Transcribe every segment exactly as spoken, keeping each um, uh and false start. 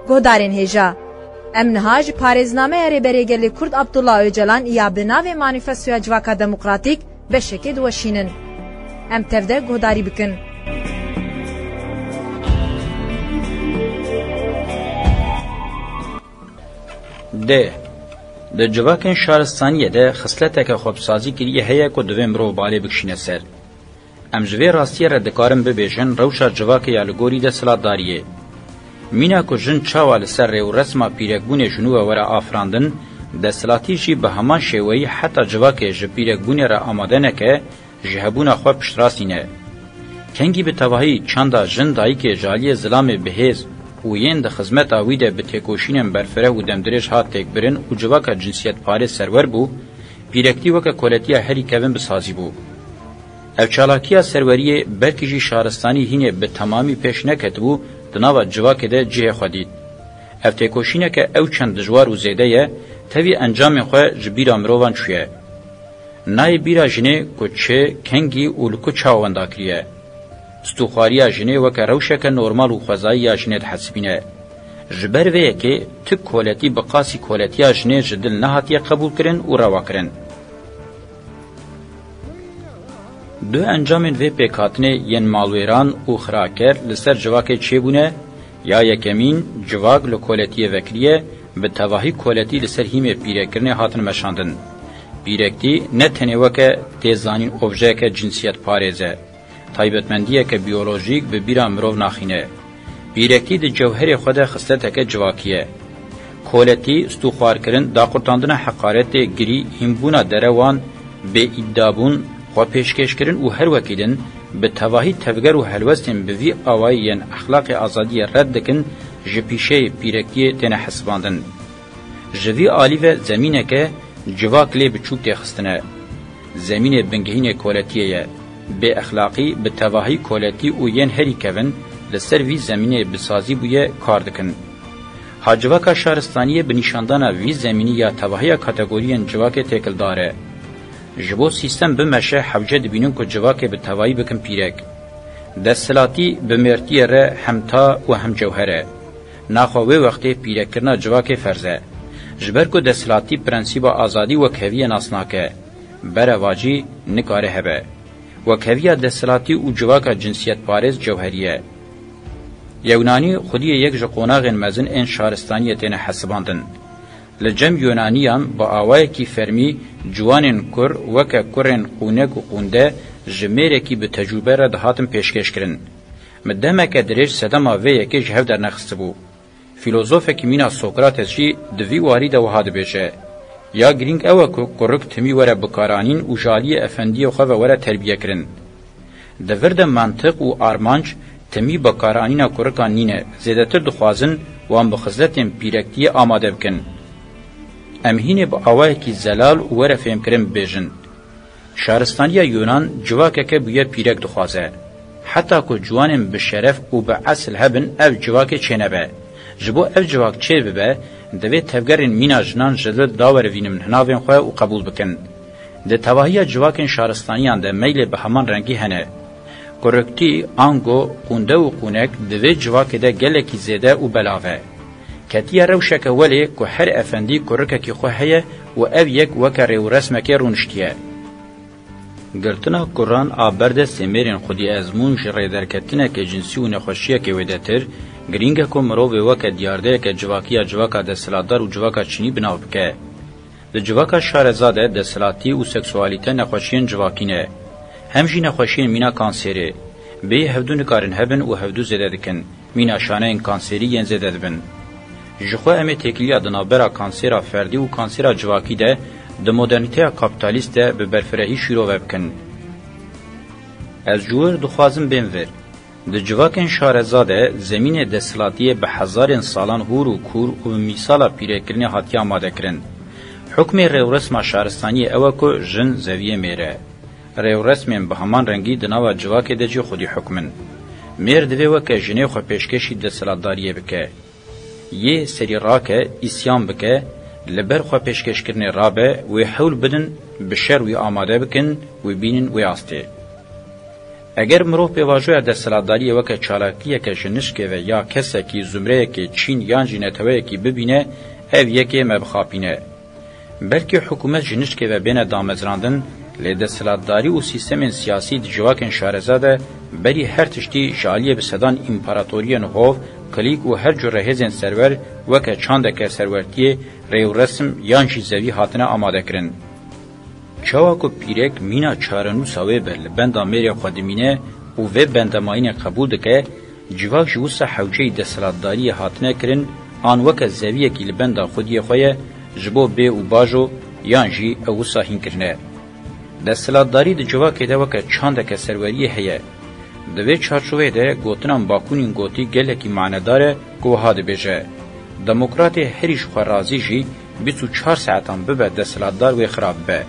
Guhdarên hêja, em niha ji parêznameya Rêberê Gelê Kurd Abdullah Ocalan ya bi navê Manîfestoya Civaka Demokratîk beşekê diweşînin. Em tev de guhdarî bikin. D. Di civakên şaristaniyê de xisleteke xwebisazî kirî heye ku divê mirov balê bikişîne ser. Em ji vê rastiyê re dikarin bibêjin rewşa civakê ya li gorî desthilatdariyê. Mîna ku jin çawa li ser rêwresma pîrekbûnê ji nû ve were afirandin, desthilatî jî bi heman şêweyî heta civakê ji pîrekbûnê re amade neke, ji hebûna xwe piştrast îne. Kengî bi tevahî çanda jin dayikê ji aliyê zilamê bi hêz û yên di xizmeta wî de bi têkoşînên berfireh û demdirêj hat têkbirin û civaka cinsiyetparêz serwer bû, pîrektî weke koletiya herî kevin bi sazî bû. Ev çalakiya serweriyê belkî jî şaristanî hînê bi temamî pêş neketibû, di nava civakê de cihê xwe dît. Ev têkoşîneke ew çend dijwar û zêde ye, tevî encamên xwe ji bîra mirovan çûye. Nayê bîra jinê ku çi, kengî û li ku çawa wenda kiriye. Stûxwariya jinê weke rewşeke normal û xwezayî ya jinê dihesibîne. Ji ber vê yekê tu koletî bi qasî koletiya jinê ji dil nehatiye qebûlkirin û rewakirin. Du encamên vê pêkhatinê yên malwêran û xiraker li ser civakê çêbûne, ya yekemîn civak li koletiyê vekiriye, bi tevahî koletî li ser hîmê pîrekkirinê hatin meşandin. Pîrektî ne tenê weke tê zanîn objeyeke cinsiyetparêz e, taybetmendiyeke biyolojîk bi bîra mirov naxîne. Pîrektî di cewherê xwe de xisleteke civakî ye. Koletî, stûxwarkirin, daqurtandina heqaretê, girî, hînbûna derewan, bêîdabûn, xwepêşkêşkirin û her wekî din, bi tevahî tevger û helwestên bi vî awayî yên exlaqê azadiyê red dikin, ji pîşeyê pîrektiyê têne hesibandin. Ji vî alî ve zemîneke civak lê biçûk tê xistine. Zemînê bingehînê koletiyê ye. Bêexlaqî, bi tevahî koletî û yên herî kevin li ser vî zemînê bi sazî bûye kar dikin. Ha civaka şaristaniyê bi nîşandana vî zemînî ya tevahiya kategoriyên civakê têkildar e. Ji bo sîstem bimeşe hewce dibînin ku civakê bi tevahî bikin pîrek. Desthilatî bi mêrtiyê re hemta û hemcewher e. Naxwe wê wextê pîrekkirina civakê ferz e. Ji ber ku desthilatî prensîba azadî wekheviyê nas nake, berevacî nikare hebe. Wekheviya desthilatî û civaka cinsiyetparêz cewherî ye. Yewnanî xwediyê yek ji qonaxên mezin ên şaristaniyê têne hesibandin. Li cem Yunaniyan bi awayekî fermî ciwanên kur weke kurên qûnek û qûnde ji mêrekî bi tecrûbe re dihatin pêşkêşkirin. Min demeke dirêj sedema vê yekê ji hev dernexistibû. Fîlozofekî mîna Sokrates jî di vî warî de wiha dibêje, ya girîng ew e ku kurik timî were bikaranîn û ji aliyê efendiyê xwe ve were terbiyekirin. Di vir de mantiq û armanc timî bikaranîna kurikan nîne, zêdetir dixwazin wan bi xisletên pîrektiyê amade bikin. Em hînê bi awayekî zelal û were fêmkirin bibêjin. Şaristaniya Yunan civakeke bûye pîrek dixwaze. Heta ku ciwanên bi şeref û bi esil hebin, ev civakê çênebe. Ji bo ev civak çêbibe, divê tevgerên mîna jinan ji dil dawerivînin hinavên xwe û qebûl bikin. Di tevahiya civakên şaristaniyan de meylê bi heman rengî hene. Kuriktî, ango, qûnde û qûnek di vê civakê de gelekî zêde û belav e. Ketiye rewşeke welê ku her efendî kurikekî xwe heye û ev yek weke rêwresmekê rûniştiye. Girtina kuran a ber destê mêrên xwedî ezmûn ji rêderketineke cinsî û nexweşiyeke wêdetir, girîng e ku mirovê weke diyardeyeke civakî ya civaka desthilatdar û civaka çinî bi nav bike. Di civaka şareza de desthilatî û seksualîte nexweşiyên civakî ne. Hem jî nexweşiyên mîna kanserê. Bêyî hevdu nikarin hebin û hevdu zêde dikin. Mîna şaneyên kanserî yên zêde dibin. Ji xwe em ê têkiliya di navbera kansera ferdî û kansera civakî de di modernîteya kapîtalîst de bi berfirehî şîrove bikin. Ez ji wir dixwazim bên vir. Di civakên şareza de zemînê desthilatiyê bi hezarên salan hûr û kûr û bi mîsala pîrekirinê hatiye amadekirin. Hukmê rêwresma şaristaniyê ew e ku jin zeviyê mêr e. Rêwresmên bi heman rengî di nava civakê de jî xwedî hukm in. Mêr divê weke jinê xwe pêşkêşî desthilatdariyê bike. Yê serî rake, îsyan bike, li ber xwe pêşkêşkirinê rabe, wê hewl bidin, bi şer wî amade bikin, wî bînin wê astê. Eger mirov pêvajoya desthilatdariyê weke çalakiyeke ji nişkê ve ya kesekî, zumreyekê, çîn yan jî neteweyekî bibîne, ev yekê me bixapîne. Belkî hikûmet ji nişkê ve bêne damezrandin, lê desthilatdarî û sîstemên siyasî di civakên şareza de berî her tiştî ji aliyê bi sedan împaratoriyên hov, klîk û her cure hêzên serwer weke çandeke serwertiyê, rêwresim yan jî zevî hatine amadekirin. Çawa ku pîrek mîna çarenûsa wê be li benda mêrê xwe dimîne û vê bendemayînê qebûl dike, civak ji wisa hewceyî desthilatdariyê hatine kirin, an weke zeviyekî li benda xwediyê xwe ye, ji bo bê û bajo yan jî ew wisa hîn kirine. Desthilatdarî di civakê de weke çandeke serweriyê heye. Di vê çarçoveyê de gotina Bakunîn gotî gelekî manedar e ku wiha dibêje, demokratê herî ji xwe razî jî bîst û çar saetan bibe desthilatdar wê xirab be.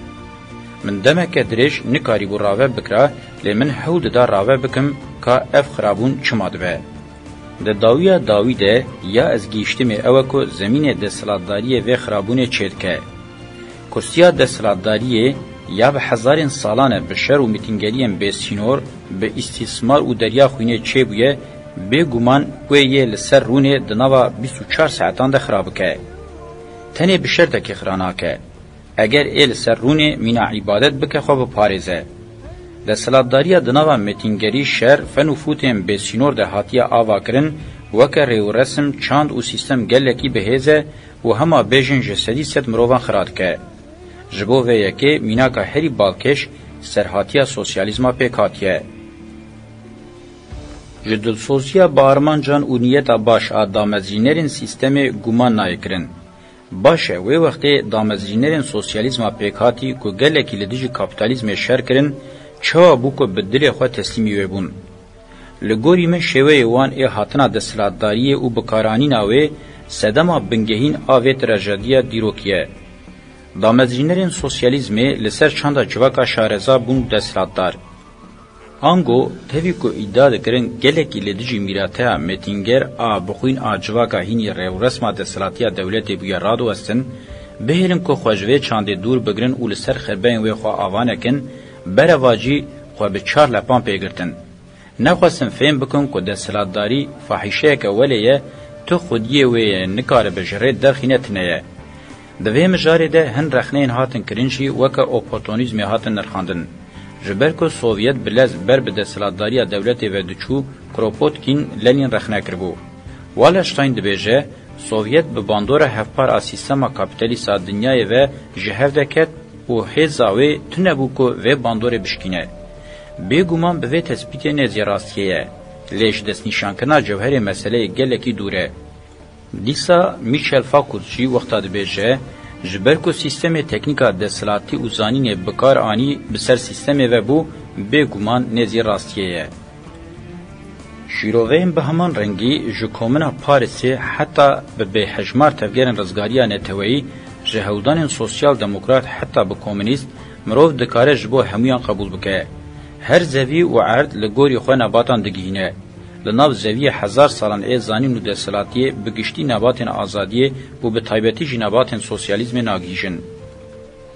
Min demeke dirêj nikarîbû rave bikira, lê min hewl dida rave bikim ka ev xirabûn çima dibe. Di dawiya dawî de ya ez gihîştimê ew e ku zemînê desthilatdariyê vê xirabûnê çêdike. Kursiya desthilatdariyê ya bi hezarên salan e bi şer û mîtîngeriyên bêsînor, bi îstîsmar û derya xwînê çêbûye, bêguman wê yê li ser rûnê di nava bîst û çar saetan de xira bike. Tenê bi şertekê xira nake. Eger ê li ser rûnê mîna îbadet bike xwe biparêze. Desthilatdariya di nava mêtîngerî, şer, fen û fûtên bêsînor de hatiye avakirin, weke rêwresim, çand û sîstem gelekî bi hêz e û hema bêjin ji sedî sed mirovan xira dike. Ji bo vê yekê mînaka herî balkêş serhatiya sosyalîzma pêk hatiye. Ji dilsoziya bi armancan û niyeta baş a damezrînerên sîstemê guman nayê kirin. Baş e, wê wextê damezrînerên sosyalîzma pêkhatî ku gelekî li dijî kapîtalîzmê şer kirin, çawa bû ku bi dilê xwe teslîmî wê bûn? Li gorî min şêweyê wan ê hatina desthilatdariyê û bikaranîna wê sedema bingehîn a vê trajediya dîrokî ye. Damezrînerên sosyalîzmê li ser çanda civaka şareza bûn desthilatdar. Ango, tevî ku îdia dikirin gelekî li dijî mîrateya mêtînger a bixwîn a civaka hînî rêwresma desthilatiya dewletê bûye radiwestin, bihêlin ku xwe ji vê çandê dûr bigirin û li ser xirbeyên wê xwe ava nekin, berevacî xwe bi çar lepan pê girtin. Nexwestin fêm bikin ku desthilatdarî fahîşeyeke welê ye, tu xwediyê wê ye, nikaribe ji rê derxîne tune ye. Di vê mijarê de hin rexneyên hatin kirin jî weke oportunîzmê hatin nirxandin. Ji ber ku Sovyet bi lez ber bi desthilatdariya dewletê ve diçû, Kropotkin Lenin rexne kiribû. Wallerstein dibêje, Sovyet bi bandora hevpar a sîstema kapîtalîst a dinyayê ve ji hev de ket û hêza wê tune bû ku vê bandorê bişkîne. Bêguman bi vê tespîtê nêzî rastiyê ye, lê ji destnîşankirina cewherê meseleyê gelekî dûr e. Dîsa Michel Foucault jî wexta dibêje, ji ber ku sîstemê teknîka desthilatî û zanînê bi kar anî bi ser sîstemê ve bû, bêguman nêzî rastiyê ye. Şîroveyên bi heman rengî ji komina Parîsê heta bi bêhejmar tevgerên rizgariya neteweyî, ji hewldanên sosyal demokrat heta bi komûnîst, mirov dikare ji bo hemûyan qebûl bike. Her zevî û erd li gorî xwe nabatan digihîne. Li nav zeviyê hezar salan ê zanîn û desthilatiyê, bi giştî nabatên azadiyê û bi taybetî jî nabatên sosyalîzmê nagihîjin.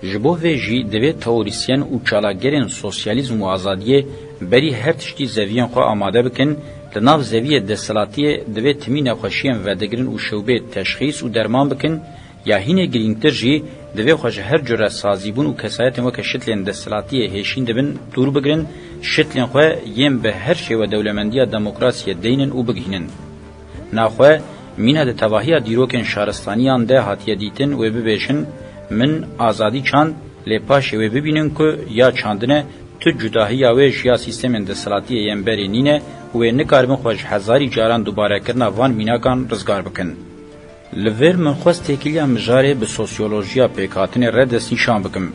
Ji bo vê jî divê teorîsyen û çalakgerên sosyalîzm û azadiyê berî her tiştî zeviyên xwe amade bikin, li nav zeviyê desthilatiyê divê timî nexweşiyên vedigirin û şewbê teşxîs û derman bikin, ya hînê girîngtir jî divê xwe ji her cure sazîbûn û kesayetên weke şitlên desthilatiyê hêşîn dibin dûr bigirin, şitlên xwe yên bi her şêwe dewlemendiya demokrasiyê deynin û bigihînin. Naxwe, mîna di tevahiya dîrokên şaristaniyan de hatiye dîtin wê bibêjin, min azadî çand, lê paşê wê bibînin ku ya çandine tu cudahiya wê ji ya sîstemên desthilatiyê yên berê nîne û wê nikaribin xwe ji hezarî caran dubarekirina van mînakan rizgar bikin. Li vir min xwest têkiliya mijarê bi sosyolojiya pêkhatinê re destnîşan bikim.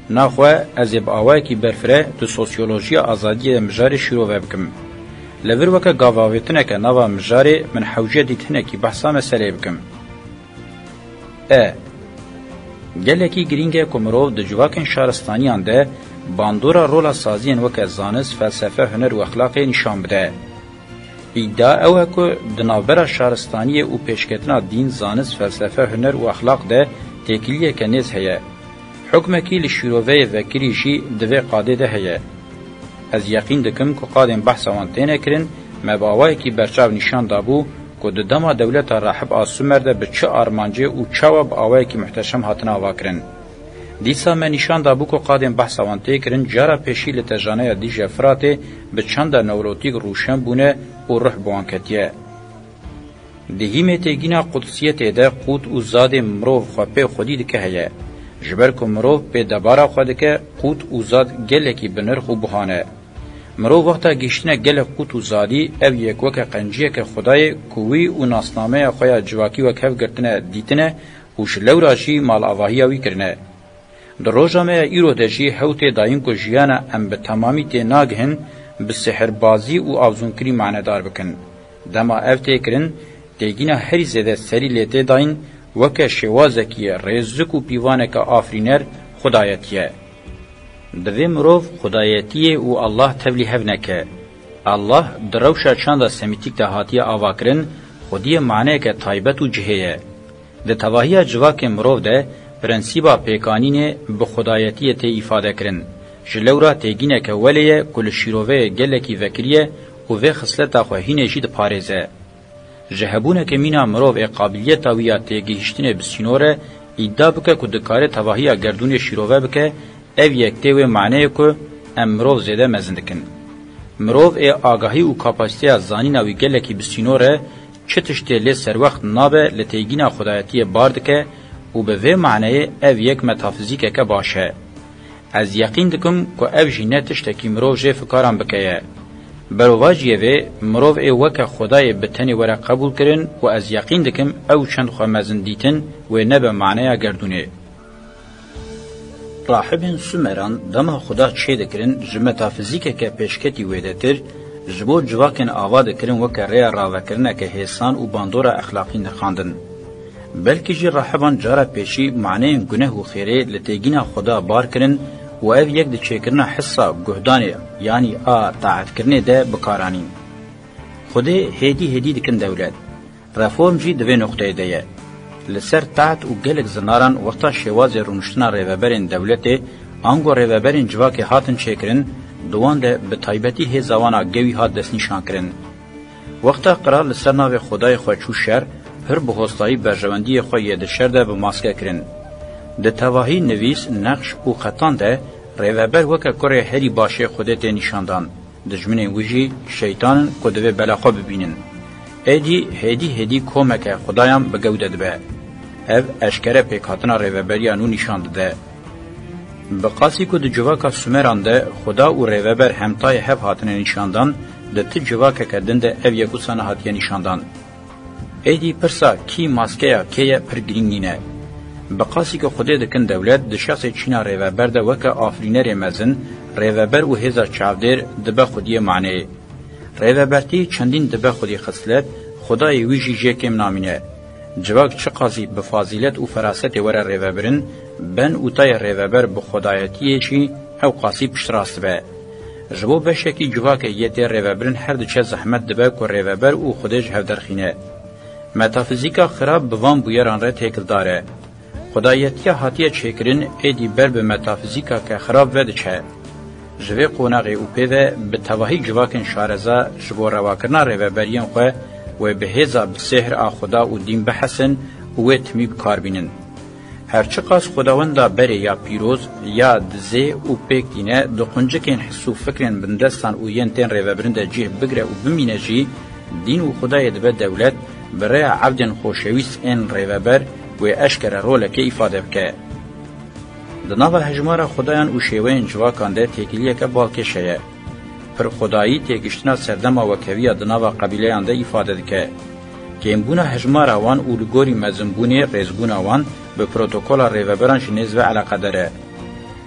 Naxwe ez ê bi awayekî berfireh di sosyolojiya azadiyê de mijarê şîrove bikim. Li vir weke gavavêtineke nava mijarê min hewce dît hinekî behsa meseleyê bikim. E. Gelekî girîng e ku mirov di civakên şaristaniyan de bandora rola saziyên weke zanist, felsefe, huner û exlaqê nîşan bide. Îdia ew e ku di navbera şaristaniyê û pêşketina dîn, zanist, felsefe, huner û exlaq de têkiliyeke nêz heye. Hukmekî li şîroveyê vekirî jî di vê qadê de heye. Ez yeqîn dikim ku qadên behsa wan têne kirin, me bi awayekî berçav nîşan dabû ku di dema dewleta Rahib a Sumer de bi çi armancê û çawa bi awayekî muhteşem hatine avakirin. Dîsa me nîşan dabû ku qadên behsa wan tê kirin cara pêşî li tejaneya Dîcle Firatê bi çanda newrotîk rûşen bûne û ruh bi wan ketiye. Di hîmê têgîna qudsiyetê de qût û zadê mirov xwe pê xwedî dike heye. Ji ber ku mirov pê debara xwe dike, qût û zad gelekî binirx û buha ne. Mirov wexta gihîştine gelek qût û zadî, ev yek weke qenciyeke Xwedayê ku wî û nasnameya xwe ya civakî wek hev girtine, dîtine û ji lewra jî malavahiya wî kirine. Di roja me ya îro de jî hew tê dayîn ku jiyana em bi temamî tê nagihin, bi sihirbazî û avzûnkirî manedar bikin. Dema ev tê kirin, têgîna herî zêde serî lê tê dayîn, weke şêwazekî ye, rêzik û pîvaneke afirîner, xwedayetî ye. Divê mirov xwedayetiyê û Allah tevlî hev neke. Allah di rewşa çanda semîtîk de hatiye avakirin, xwediyê maneyeke taybet û cihê ye. Di tevahiya civakê mirov de prensîba pêkanînê bi xwedayetiyê tê îfade kirin. Ji lewra têgîneke welê ye ku li şîroveyê gelekî vekiriye û vê xisleta xwe hînê jî diparêze. Ji hebûneke mîna mirov ê qabiliyeta wî ya têgihîştinê bi sînor e, îdia bike ku dikare tevahiya gerdûnê şîrove bike, ev yek tê wê maneyê ku em mirov zêde mezin dikin. Mirov ê agahî û kapasiteya zanîna wî gelekî bi sînor e, çi tiştê lê serwext nabe li têgîna xwedayetiyê bar dike û bi vê maneyê ev yek metafizîkeke baş e. Ez yeqîn dikim ku ev jî ne tiştekî mirov jê fikaran bike ye. Berovajiyê vê, mirov ê weke xwedayê bi tenê were qebûl kirin û ez yeqîn dikim ew çend xwe mezin dîtin wê nebe maneya gerdûnê. Rahibên Sumeran dema Xuda çêdikirin, ji metafizîkeke pêşketî wêdetir, ji bo civakên ava dikirin weke rêya ravekirineke hêsan û bandora exlaqî nirxandin. Belkî jî rahiban cara pêşî maneyên guneh û xêrê li têgîna Xuda bar kirin û ev yek di çêkirina hisa guhdanê, yanî a taetkirinê de bi kar anîn. Xwedê hêdî hêdî dikin dewlet. Reform jî di vê noqteyê de ye. Li ser taht û gelek zinaran wexta şêwazê rûniştina rêveberên dewletê ango rêveberên civakê hatin çêkirin, di wan de bi taybetî hêza wan a gewî hat destnîşankirin. Wexta qral li ser navê Xwedayê xwe çû şer, pir bi hostayî berjewendiyê xwe yê di şer de bi maske kirin. Di tevahî nivîs, nexş û xetan de rêveber weke kurê herî başê Xwedê tê nîşandan. Dijminên wî jî şeytan in ku divê bela xwe bibînin. Êdî hêdî hêdî komeke Xudayan bi gewde dibe. Ev eşkere pêkhatina rêveberiya nû nîşan dide. Bi qasî ku di civaka Sumeran de Xuda û rêveber hemtayê hev hatine nîşandan, di ti civakeke din de ev yek wisa nehatiye nîşandan. Êdî pirsa kî maskeya kê ye pir girîng nîne. Bi qasî ku Xwedê dikin dewlet, di şexsê çîna rêveber de weke afirînerê mezin, rêveber û hêza çavdêr dibe xwediyê maneyê. Rêvebertî çendîn dibe xwedî xislet, Xwedayê wî jî jê kêm namîne. Civak çiqasî bi fazîlet û ferasetê were rêvebirin, ben û tayê rêveber bi xwedayetiyê jî ew qasî piştrast dibe. Ji bo beşekî civakê yê tê rêvebirin her diçe zehmet dibe ku rêveber û Xwedê ji hev derxîne. Metafizîka xirab bi van bûyeran re têkildar e. Xwedayetiya hatiye çêkirin êdî ber bi metafizîkake xirab vediçe. Ji vê qonaxê û pê ve bi tevahî civakên şareza ji bo rewakirina rêveberiyên xwe wê bi hêza bi sêhr a Xuda û dîn bihesin û wê timî bi kar bînin. Her çiqas Xwedawenda berê ya pîroz, ya dizê û pêk tîne di quncikên his û fikrên bindestan û yên tên rêvebirin de cih bigre û bimîne jî, dîn û Xwedayê dibe dewlet, bi rêya evdên xoşewîst ên rêveber wê eşkere rolekê îfade bike. Di nava hejmara Xwedayan û şêweyên civakan de têkiliyeke balkêş heye. Pirxwedayî têgiştina serdema wekheviya di nava qebîleyan de îfade dike. Kêmbûna hejmara wan û li gorî mezinbûnê rêzbûna wan bi protokola rêveberan ji nêz ve eleqedar e.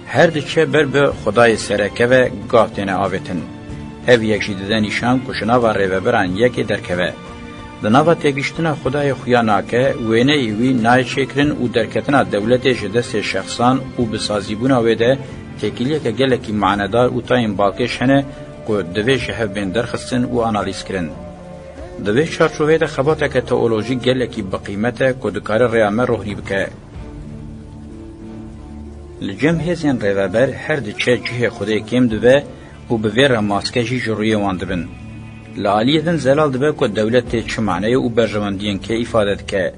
Her diçe ber bi Xwedayê sereke ve gav têne avêtin. Ev yek jî dide nîşan ku ji nava rêveberan yekê derkeve. Di nava têgiştina Xwedayê xuya nake, wêneyê wî nayê çêkirin û derketina dewletê ji destê şexsan û bi sazîbûna wê de têkiliyeke gelekî manedar û tayên balkêş hene ku divê ji hev bên derxistin û analîzkirin. Di vê çarçoveyê de xebateke teolojîk gelekî biqîmet e ku dikare rêya me rohrî bike. Li cem hêzên rêveber her diçe cihê Xwedê kêm dibe û bi vê re maske jî ji rûyê wan dibin. Li aliyê din zelal dibe ku dewletê çi maneyê û berjewendiyên kê îfade dike.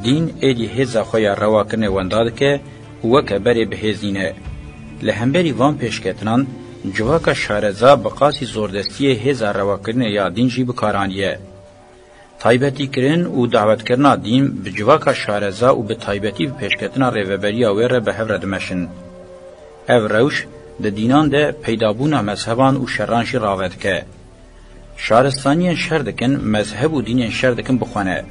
Dîn êdî hêza xwe ya rewakirinê wenda dike û weke berê bi hêz nîne. Li hemberî van pêşketinan, civaka şareza bi qasî zordestiyê hêza rewakirinê ya dîn jî bi kar aniye. Taybetîkirin û dawetkirina dîn bi civaka şareza û bi taybetî bi pêşketina rêveberiya wê re bi hev re dimeşin. Ev rewş di dînan de peydabûna mezheban û şeran jî rave dike. Şaristaniyên şer dikin, mezheb û dînên şer dikin bixwe ne.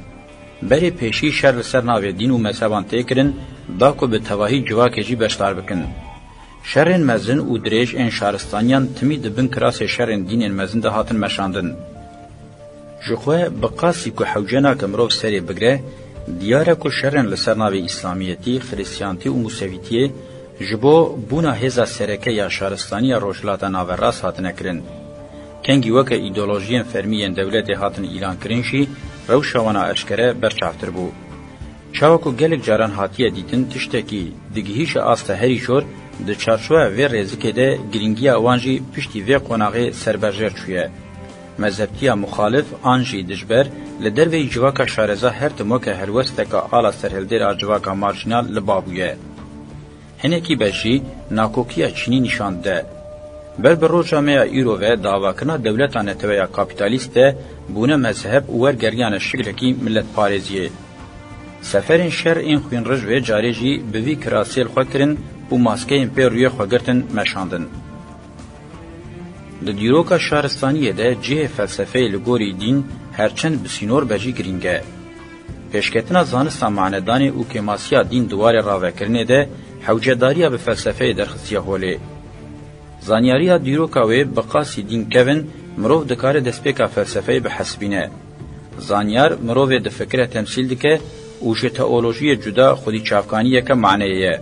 Berê pêşî şer li ser navê dîn û mezheban tê kirin, da ku bi tevahî civakê jî beşdar bikin. Şerên mezin û dirêj ên şaristaniyan timî di bin kirasê şerên dînên mezin de hatin meşandin. Ji xwe bi qasî ku hewce nake mirov serê bigre, diyar e ku şerên li ser navê Îslamiyetî, Xirîstiyantî û Musevîtiyê ji bo bûna hêza sereke ya şaristaniya Rojhilata Naverast hatine kirin. Kengî weke îdeolojiyên fermî yên dewletê hatin îlankirin jî rewşa wan a eşkere berçavtir bû. Çawa ku gelek caran hatiye dîtin, tiştekî digihîşe asta herî jor, di çarçoveya vê rêzikê de girîngiya wan jî piştî vê qonaxê serberjêr çûye. Mezhebtiya muxalif an jî dijber li derveyî civaka şareza her tim weke helwesteka ala serhildêr a civaka marjînal li ba bûye. Hinekî beş jî nakokiya çînî nîşan dide. Ber bi roja me ya îro ve di avakirina dewleta netewe ya kapîtalîst de bûne mezheb û wergeriyane şiklekî miletparêziyê. Seferên şer ên xwînrij vê carê jî bi vî kirasê li xwe kirin û maskeyên pê rûyê xwe girtin meşandin. Di dîroka şaristaniyê de cihê felsefeyê li gorî dîn herçend bi sînor be jî girîng e. Pêşketina zanista manedanê û kêmasiya dîn di warê ravekirinê de hewcedariya bi felsefeyê derxistiye holê. Zanyariya dîroka wê bi qasî dîn kevin mirov dikare destpêka felsefeyê bihesibîne. Zanyar mirovê difikire temsîl dike û ji teolojiyê cuda xwedî çavkaniyeke maneyê ye.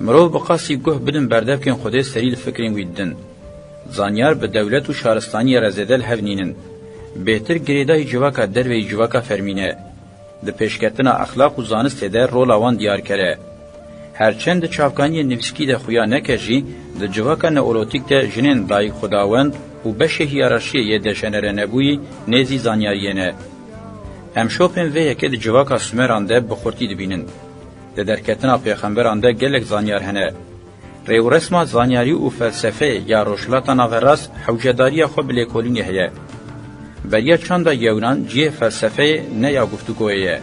Mirov bi qasî guh bidin berdevkên Xwedê serî li fikrên wî didin. Zanyar bi dewlet û şaristaniyê re zêde li hev nînin. Bêtir girêdayî civaka derveyî civaka fermî ne. Di pêşketina exlaq û zanistê de rola wan diyarker e. Herçend di çavkaniyên nivîskî de xuya neke jî, di civaka neolotîk de jinên dayik xwedawend û beşê hiyerarşiyê yê dejenerenebûyî nêzî zanyariyê ne. Em şopên vê yekê di civaka Sumeran de bi xurtî dibînin. Di derketina pêxemberan de gelek zanyar hene. Rêwresma zanyarî û felsefeyê ya Rojhilata Naverast hewcedariya xwe bi lêkolînê heye. Beriya çanda Yewnan cihê felsefeyê ne ya guftûgoyê ye.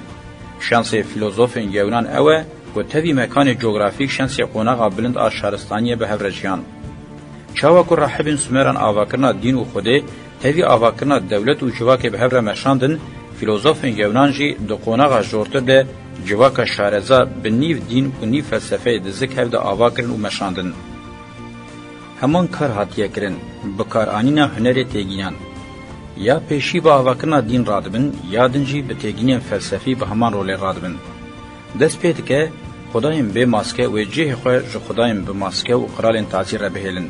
Şansê fîlozofên Yewnan ew e ku tevî mekanê cografîk şansê qonaxa bilind a şaristaniyê bi hev re jiyan. Çawa ku rahibên Sumeran avakirina dîn û Xwedê tevî avakirina dewlet û civakê bi hev re meşandin, fîlozofên Yewnan jî di qonaxa jortir de civaka şareza bi nîv dîn û nîv felsefeyê di zik hev de ava kirin û meşandin. Heman kar hatiye kirin, bikaranîna hunerê têgînan. Ya pêşî bi avakirina dîn radibin, ya din jî bi têgînên felsefî bi heman rolê radibin. Dest pê dike, xwedayên bê maske wê cihê xwe ji xwedayên bi maske û qiralên tazî re bihêlin.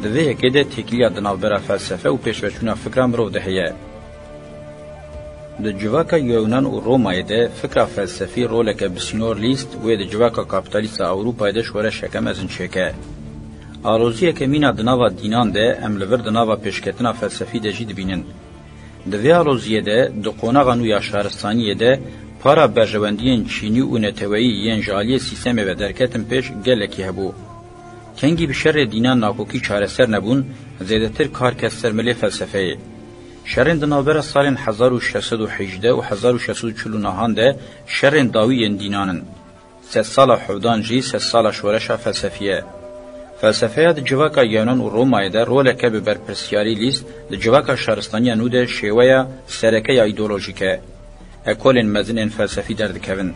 Di vê yekê de têkiliya di navbera felsefe û pêşveçûna fikra mirov de heye. Di civaka Yewnan û Romayê de fikra felsefî roleke bi sînor lîst, wê di civaka kapîtalîst a Ewropayê de şoreşeke mezin çêke. Aloziyeke mîna di nava dînan de em li vir di nava pêşketina felsefî de jî dibînin. Di vê aloziyê de, di qonaxa nû ya şaristaniyê de, para berjewendiyên çînî û neteweyî yên ji aliyê sîstemê ve derketin pêş gelekî hebû. Kengî bi şerê dînan nakokî çareser nebûn, zêdetir kar ket ser milê felsefeyê. Şerên di navbera salên hezar û şeş sed û hejdeh û hezar û şeş sed û çil û nehan de şerên dawî yên dînan in. Sedsala Hevdan jî sedsala şoreşa felsefî ye. Felsefeya di civaka Yewnan û Romayê de roleke bi berpirsiyarî lîst, di civaka şaristaniya nû de şêweya sereke ya îdeolojîk e. Ekolên mezin ên felsefî derdikevin.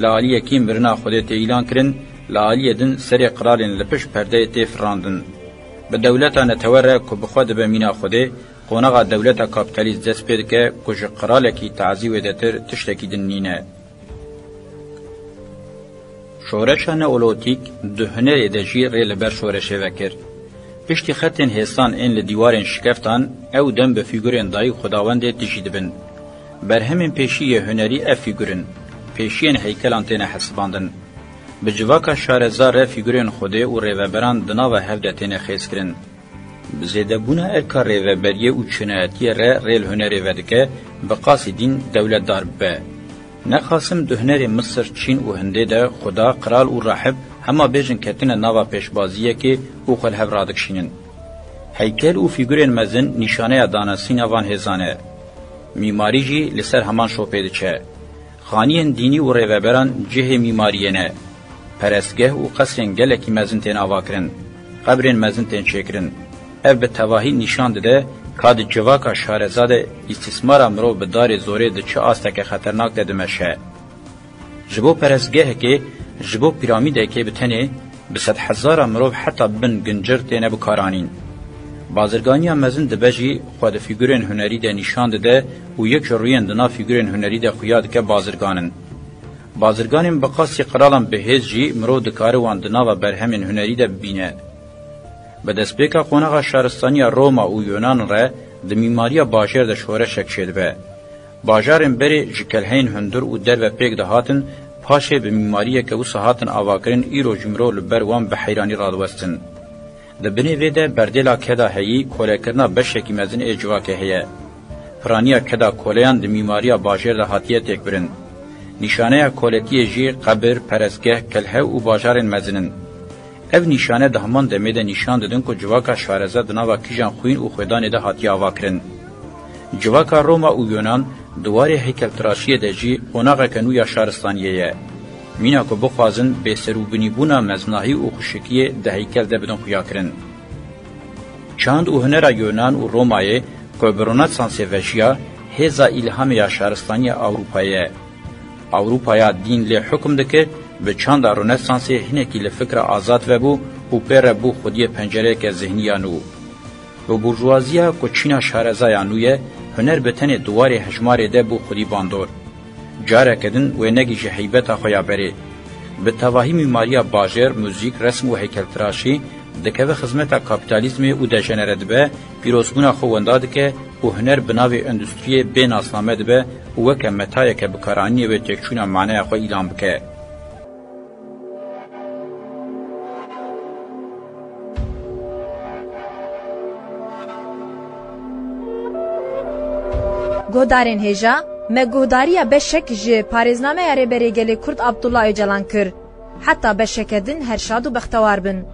Li aliyekî mirina Xwedê tê îlan kirin, li aliyê din serê qiralên li pişt perdeyê tê firandin. Bi dewleta netewe re ku bi xwe dibe mîna Xwedê, qonaxa dewleta kapîtalîst dest pê dike ku ji qiralekî tazî wêdetir tiştekî din nîne. Şoreşa neolotîk di hunerê de jî rê li ber şoreşê vekir. Piştî xetên hêsan ên li dîwarên şikeftan, ew dem bi fîgurên dayik xwedawendê tijî dibin. Berhemên pêşî yê hunerî ev fîgur in. Pêşiyên heykelan têne hesibandin. Bi civaka şareza re fîgurên Xwedê û rêveberan di nava hev de têne xêzkirin. Zêdebûna erka rêveberiyê û çinayetiyê re rê li hunerê vedike, bi qasî dîn dewletdar bibe. Ne Qasim di hunerê Misir, Çîn û Hindê de xuda, qral û rahib hema bêjin ketine nava pêşbaziyekê û xwe li hev radikişînin. Heykel û fîgurên mezin nîşaneya danasîna van hêzan e. Mîmarî jî li ser heman şopê diçe. Xaniyên dînî û rêveberan cihê mîmariyê ne. Perestgeh û qesrên gelekî mezin tên avakirin. Qebrên mezin tên çêkirin. Ev bi tevahî nîşan dide ka di civaka şareza de îstîsmara mirov bi darê zorê di çi asteke xeternak de dimeşe. Ji bo perestgehekê, ji bo pîramîdekê bi tenê, bi sedhezara mirov heta bin gincir têne bikaranîn. Bazirganiya mezin dibe jî xwe di fîgurên hunerî de nîşan dide û yek ji rûyên di nav fîgurên hunerî de xuya dike bazirgan in. Bazirganên bi qasî qiralan bihêz jî mirov dikare wan di nava berhemên hunerî de bibîne. Bi destpêka qonaxa şaristaniya Roma û Yonan re di mîmariya bajêr de şoreşek çêdibe. Bajarên berê ji kelheyên hundir û derve pêk dihatin, paşê bi mîmariyeke wisa hatin avakirin, îro jî mirov li ber wan bi heyranî radiwestin. Di binê vê de berdêla keda heyî, kolekirina beşekî mezin ê civakê heye. Piraniya keda koleyan di mîmariya bajêr de hatiye têkbirin. Nîşaneya koletiyê jî qebir, perestgeh, kelhe û bajarên mezin in. Ev nîşane di heman demê de nîşan didin ku civaka şareza di nava kîjan xwîn û xwedanê de hatiye avakirin. Civaka Roma û Yonan di warê heykeltiraşiyê de jî qonaxeke nû ya şaristaniyê ye. Mîna ku bixwazin bêserûbinîbûna meznahî û xweşikiyê di heykel de bidin xuyakirin. Çand û hunera Yonan û Romayê ku bi Ronesansê vejiya, hêza îlhamê ya şaristaniya Ewropayê ye. Ewropaya dîn lê hukm dikir, bi çanda Ronesansê hinekî li fikra azad vebû û pê re bû xwediyê pencereyeke zihnî ya nû. Bi burjuwaziya ku çîna şareza ya nû ye, huner bi tenê di warê hejmarê de bû xwedî bandor. Careke din wê negihîje heybeta xwe ya berê. Bi tevahî mîmariya bajêr, muzîk, resm û heykeltiraşî dikeve xizmeta kapîtalîzmê û dejenere dibe, pîrozbûna xwe wenda dike û huner bi navê endustriyê bê nasname dibe û weke metayeke bikaranînê wê têkçûna maneya xwe îlan bike. Guhdarên hêja, me guhdariya beşek ji parêznameya Rêberê Gelê Kurd Abdullah Ocalan kir. Heta beşeke din her şad û bextewar bin.